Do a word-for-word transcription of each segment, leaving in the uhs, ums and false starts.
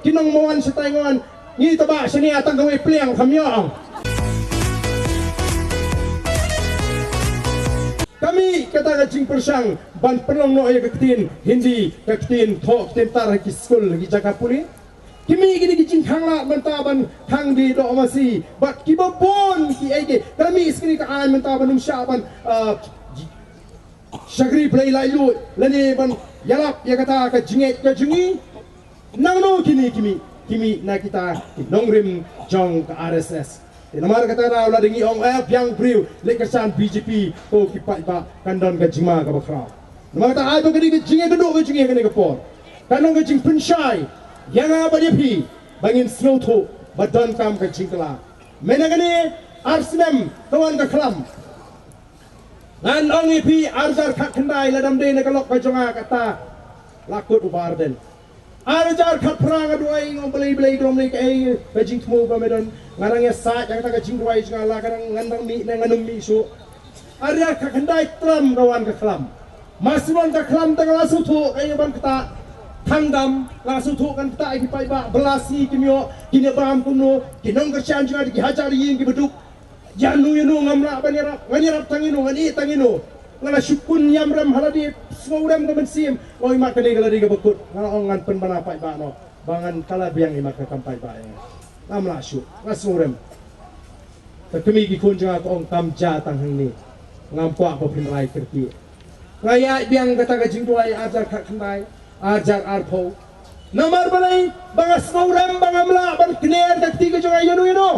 Ki nong Mawvan shatai Mawvan, ngi taba shania tang kawei pliang kham ïoh. Kami kata ka jingpyrshang ban pynlong noh ïa ka ktien Hindi, ka ktien thoh ktien tar ha ki skul, ha ki jaka pule. Ki mih kine ki jingkhang lad mynta ban khang die doh masi bad kiba bun ki ei ki. Ka mih skri ka aiñ mynta ban ym shah ban, ah, shakri Blei laitluid lane ban ïalap ïa kata ka jingngeit ka jong ngi. Nangno kine ki mih? Ki mih na kita ki nongrim jong ka R S S. Te namar kata daw lada ngi ong eh biang briew leit kyrshan B J P, ko ki paidbah, kan don ka jingma kaba khraw. Namar kata ai ba kane ka jingïakynduh ka jong ngi ha kane ka por kan long ka jingpynshai ïa nga bad ïa phi ba ngin sngewthuh ba donkam ka jingkylla. Mynta kane ar snem ka wan ka khlam. Ngan ong ïa phi, ar hajar khatkhyndai, lada ym dei na ka lok ka jong nga kata la kut u Bah Ardent. Ar hajar khatphra nga duwai, nga ong Blei, Blei, ka long Blei kaei ka jingthmu ba me don. Nga dang ïasaid ïa kata ka jingduwai jong nga, la ka dang, ngan dang mih ne ngan ym mih shuh. Ar hajar khatkhyndai tram ka wan ka khlam. Mar shu wan ka khlam te nga la sngewthuh kaei ban ktah. Thang dam, nga la sngewthuh kan ktah ïa ki paidbah, ba la sngi kim ïoh, kin ïa bam kumno, ki nongkyrshan jong nga ki hajar ïing kiba duk. Ïano ïano ngam lah ban ïarap, ngan ïarap tang ïano, ngan ïeh tang ïano. Nga la shu kun ïam rem ha lade, sngewrem ka mynsiem. Nga ong imat kane ka la dei kaba kut. Nga la ong ngan pynbna paidbah noh ba ngan kylla biang imat ka kam paidbah ïa nga. Ngam lah shuh, nga sngewrem. Ka kmie ki khun jong nga ka ong kam jia tang hangne. Ngam kwah ba phin rai kyrkieh. Nga ïaid biang kata ka jingduwai ar hajar khatkhyndai, ar hajar arphew. Namar balei? Ba nga sngewrem ba ngam lah ban kner ka kti ka jong nga ïano ïano.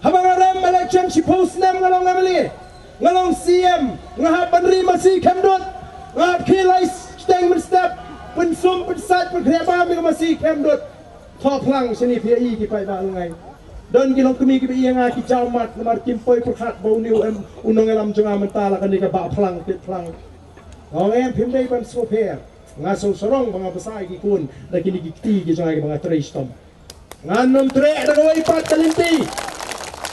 Haba nga rem election shiphew snem nga long M L A, nga long C M, nga hap ban ri masi khemdut, nga hap khie lai shiteng mynstep, pynsum pynsait pynkhriah bam ïa ka masi khemdut. Thoh phlang shane phi ïa i ki paidbah lungngai. Don ki longkmie kiba ïa nga ki jaw mat namar kim poi pyrkhat ba une u em u nongïalam jong nga mynta la kane ka bah phlang pit phlang. Nga ong em phim dei ban sngewpher. Nga sngewsarong ba nga bsa ïa ki khun da kine ki kti ki jong nga kiba nga trei shitom. Ngan ym treh da kawei pat ka lynti.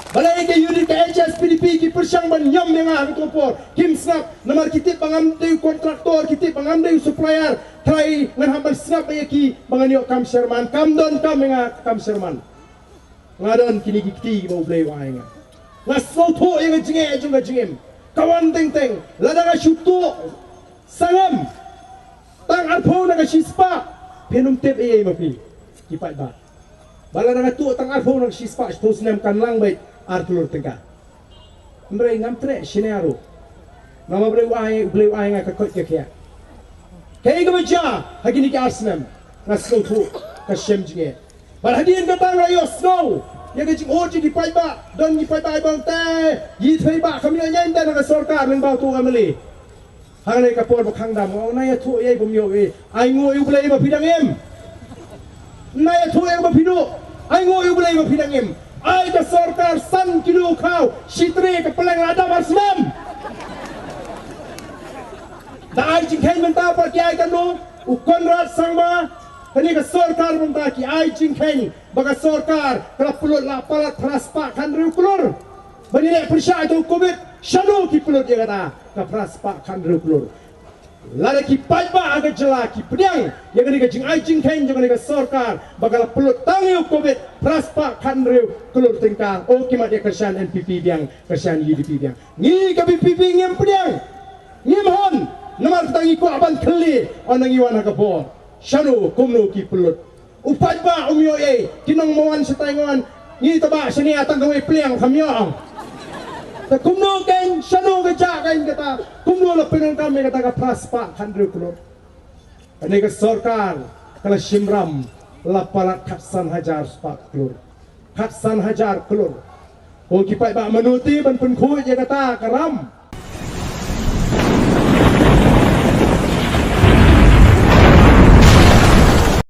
Balei ka U D P, H S P D P ki pyrshang ban ñiom ïa nga ha kato ka por? Kim sngap namar ki tip ba ngam dei u kontraktor, ki tip ba ngam dei u supplier. Trai ngan hap ban sngap ïa ki ba ngan ïoh kam sherman. Kam donkam ïa nga kam sherman. Nga don kine ki kti ba U Blei u ai ïa nga. Nga sngewthuh ïa ka jingeh jong ka jingim. Ka wan teng teng lada nga shu tuh sangem tang arphew na ka shispah, phin ym tip ei ei ma phi ki paidbah. Ba lada nga tuh tang arphew na ka shispah, shiphew snem kan lang beit ar klur tyngka. Hynrei ngam treh shane ruh. Namar U Blei u ai, U Blei u ai nga ka koit ka khiah. Kaei kaba jia ha kine ki ar snem? Nga sngewthuh ka shem jingeh. Bad hadien kata nga ïohsngew ïa ka jingud jong ki paidbah. Don ki paidbah ba ong te, ïa i paidbah kam ïoh ñiah te na ka sorkar lyngba uto u M L A. Hangne ka por ba khang dam nga ong na ïathuh ïa i bym ïoh ei. Ai nguh ïa U Blei ba phi dang im. Na ïathuh ïa i ba phi duh. Ai nguh ïa U Blei ba phi dang im. Ai ka sorkar san kilo khaw, shi tre ka pylleng la dap ar snem. Da ai jingkheiñ mynta pat ki ai katno? U Conrad Sangma, kane ka sorkar mynta ki ai jingkheiñ ba ka sorkar ka la pynlut la palat phra spah khathynriew klur. Ba ngi leh pyrshah ïa u Covid, shano ki pynlut ïa kata ka phra spah khathynriew klur? Lada ki paidbah ha ka jylla ki pdiang ïa kane ka jingai jingkheiñ jong kane ka sorkar ba ka la pynlut tang ïa u Covid phra spah khathynriew klur tyngka, o ki mat ïa kyrshan N P P biang, kyrshan U D P biang. Ngi ka V P P ngim pdiang, ngim hon, namar kata ngi kwah ban kylli, ynda ngi wan ha ka bor. Shano, kumno ki pynlut? U paidbah um ïoh ei, ki nong Mawvan shatai Mawvan, ngi taba shania tang kawei pliang kham ïoh. Te kumno kein, shano ka jia kein kata, kumno la pyndonkam ïa kata ka phra spah khathynriew klur? Kane ka sorkar ka la shim ram la palat khatsan hajar spah klur. Khatsan hajar klur. Ko ki paidbah, mano te ban pynkhuid ïa kata ka ram?